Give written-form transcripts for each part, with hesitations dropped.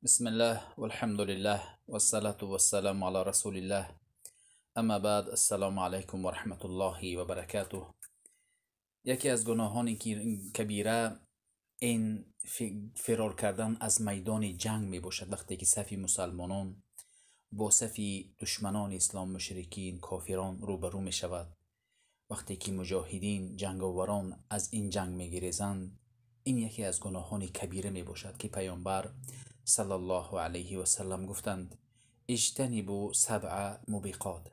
Бисмиллаҳ, валҳамдулиллаҳ, вассалату вассаламу ала расулиллаҳ. Амма баъд, ассалому алайкум ва раҳматуллоҳи ва баракатуҳ. Яке аз гуноҳони кабира ин фирор кардан аз майдони ҷанг мебошад. Вақте ки сафи мусалмонон бо сафи душманони ислом, мушрикин, кофирон рӯбарӯ мешавад, вақте ки муҷоҳидин, ҷанговарон аз ин ҷанг мегирезанд, ин яке аз гуноҳони кабира мебошад, ки Паёмбар саллаллоҳу алайҳи васаллам гуфтанд: иҷтанибу сабъа мубиқот.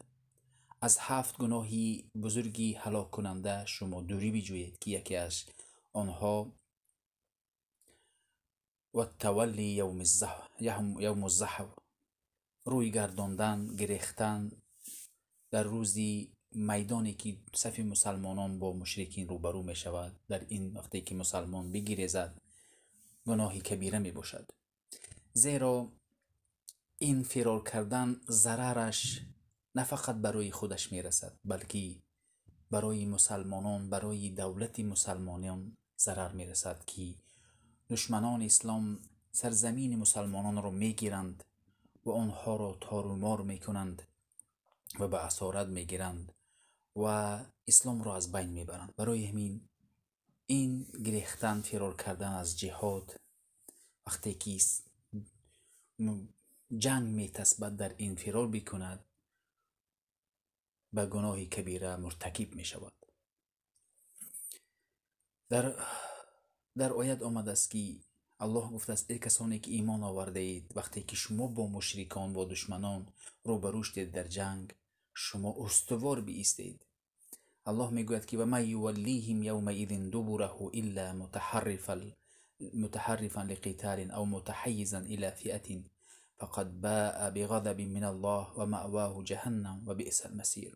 Аз 7 гуноҳи бузурги ҳалоккунанда шумо дурӣ биҷӯед, ки яке аз онҳо ваттавалли явму заҳв, рӯй гардондан, гирехтан дар рӯзи майдоне ки сафи мусалмонон бо мушрикин рӯбарӯ мешавад. Дар ин вақте ки мусалмон бигирезад, гуноҳи кабира мебошад. Зеро ин фирор кардан зарараш на фақат барои худаш мерасад, балки барои мусалмонон, барои давлати мусалмонон зарар мерасад, ки душманони ислом сарзамини мусалмононро мегиранд ва онҳоро торумор мекунанд ва ба асорат мегиранд ва исломро аз байн мебаранд. Барои ҳамин ин гирехтан, фирор кардан аз ҷиҳод, вақте ки ҷанг метасбад, дар ин фирор бикунад, ба гуноҳи кабира муртакиб мешавад. Дар оят омадааст, ки Аллоҳ гуфтааст: эй касоне ки имон овардаед, вақте ки шумо бо мушрикон, бо душманон рӯбарӯ шудед дар ҷанг, шумо устувор биистед. Аллоҳ мегӯяд, ки ва ман юваллиҳим явмаизин дубураҳу илла мутаҳаррифан лиқиталин ав мутаҳаййизан ила фиатин фақад баа биғадабин мин Аллоҳ ва маъваҳу ҷаҳаннам ва биъсал масир.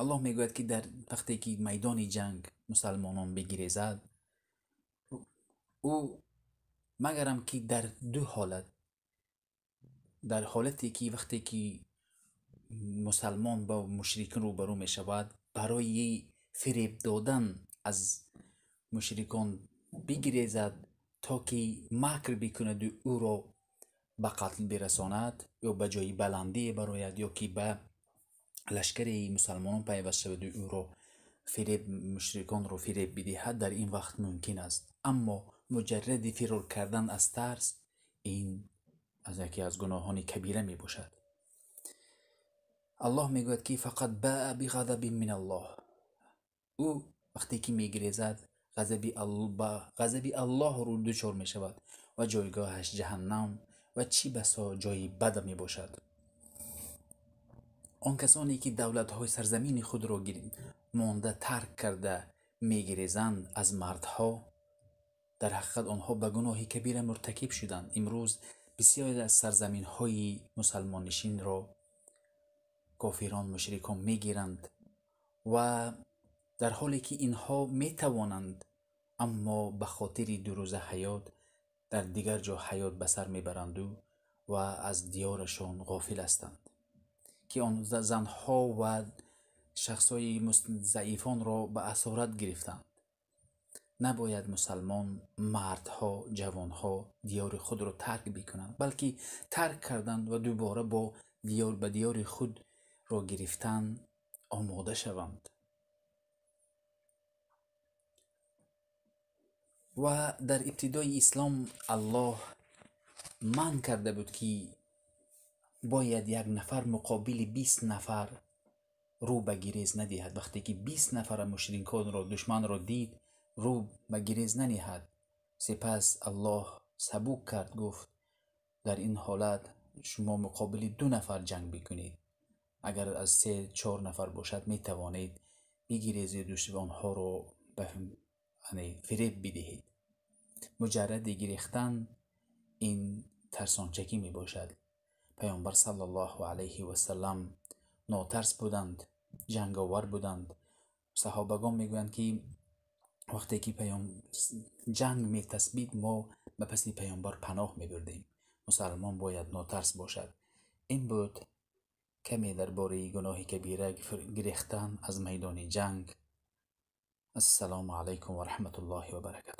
Аллоҳ мегӯяд, ки дар вақте ки майдони ҷанг мусалмонон бигирезад, ӯ магарам ки дар ду ҳолат, дар ҳолате ки вақте ки мусалмон бо мушрикон рӯбарӯ мешавад, барои фиреб додан аз мушрикон бигирезад, то ки макр бикунаду ӯро ба қатл бирасонад, ё ба ҷои баландие барояд, ё ки ба лашкари мусалмонон пайваст шаваду ӯро фиреб, мушриконро фиреб бидиҳад, дар ин вақт мумкин аст. Аммо муҷарради фирор кардан аз тарс, ин аз яке аз гуноҳони кабира мебошад. Аллоҳ мегӯяд, ки фақат баа биғадабин мин Аллоҳ. Ӯ вақте ки мегирезад, ба ғазаби Аллоҳ рӯ дучор мешавад ва ҷойгоҳаш ҷаҳаннам ва чӣ басо ҷои бад мебошад. Он касоне ки давлатҳои сарзамини худро монда тарк карда мегирезанд аз мардҳо, дар ҳақиқат онҳо ба гуноҳи кабира муртакиб шуданд. Имрӯз бисёре аз сарзаминҳои мусалмоннишинро кофирон, мушрикон мегиранд ва дар ҳоле ки инҳо метавонанд, аммо ба хотири дурӯза ҳаёт дар дигар ҷо ҳаёт ба сар мебаранду ва аз диёрашон ғофил ҳастанд, ки он занҳо ва шахсҳои заифонро ба асорат гирифтанд. Набояд мусалмон, мардҳо, ҷавонҳо диёри худро тарк бикунанд, балки тарк кардан ва дубора ба диёри худро гирифтан омода шаванд. Ва дар ибтидои ислом Аллоҳ манъ карда буд, ки бояд як нафар муқобили 20 нафар рӯ ба гирез надиҳад. Вақте ки 20 нафара мушриконро, душманро дид, рӯ ба гирез наниҳад. Сипас Аллоҳ сабук кард, гуфт: дар ин ҳолат шумо муқобили 2 нафар ҷанг бикунед. Агар аз 3-4 нафар бошад, метавонед бигирезеду онҳоро фиреб бидиҳед. Муҷарради гирехтан ин тарсончакӣ мебошад. Паёмбар саллаллоҳу алайҳи васаллам нотарс буданд, ҷанговар буданд. Саҳобагон мегӯянд, ки вақте ки ҷанг метасбид, мо ба паси паёмбар паноҳ мебурдем. Мусалмон бояд нотарс бошад. Ин буд каме дар бораи гуноҳи кабира, гирехтан аз майдони ҷанг. Ассалому алайкум ва раҳматуллоҳи ва баракатуҳ.